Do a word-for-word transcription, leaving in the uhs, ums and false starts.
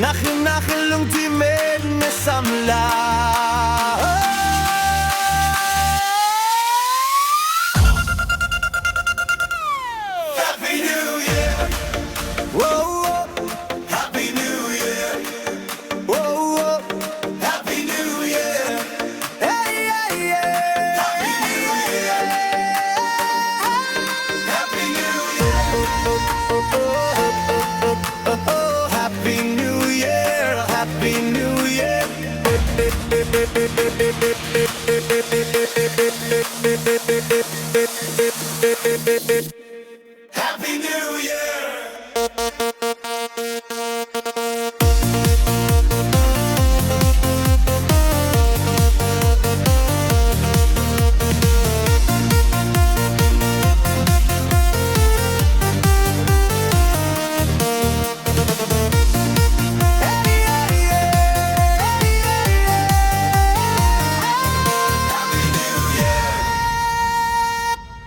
Nahkhlong nahkhlong te mynne samla. Happy New Year. Whoa, whoa. Happy New Year. Whoa, whoa. Happy New Year. Hey, hey, hey. Happy New Year. Happy New Year. Oh, oh, oh, oh, oh, oh, Happy New Year, Happy New Year.